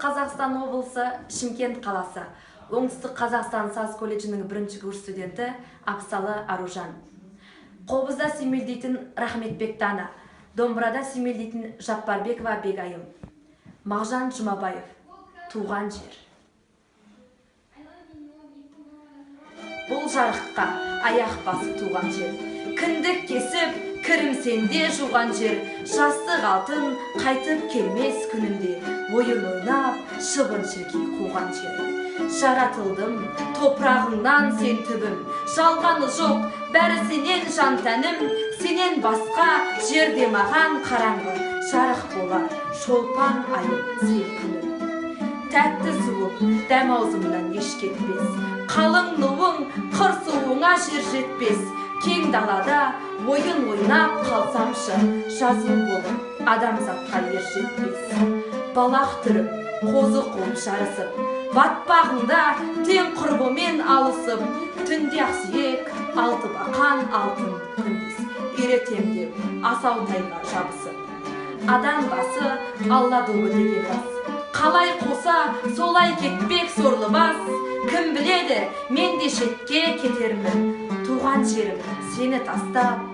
Қазақстан облысы, Шымкент қаласы. Оңтүстік Қазақстан саз колледжінің бірінші курс студенті Апсалы Аружан. Қобызда сүйемелдейтін Рахметбек Дана, домбырада сүйемелдейтін Жаппарбекова Бегайым. Мағжан Жұмабаев, туған жер. Бұл жарыққа аяқ басып туған жер. Кіндік кесіп, кірім сенде жуған жер. Жастық алтын қайтып келмес күнінде, ойын ойнап, шыбын шіркей қуған жер. Жаратылдым, топырағыңнан сен түбім, жалғаны жоқ, бәрі сенен жан тәнім, сенен басқа жерде маған қараңғы, жарық болар шолпан айым сен күнім. Тәтті суым дәм аузымнан еш кетпес, қалың нуың қыр суыңа жер жетпес, кең далада ойын ойнап қалсамшы, жазу болып адамзатқа ер жетпес. Балақ түріп, қозы қуып жарысып, батпағыңда тең құрбымен алысып, түнде ақсүйек, алты бақан алтын күндіз, үйретем деп асау тайға жабысып. Адам басы Алла добы деген рас, қалай қуса солай кетпек сорлы бас, кім біледі мен де шетке кетермін, туған жерім сені тастап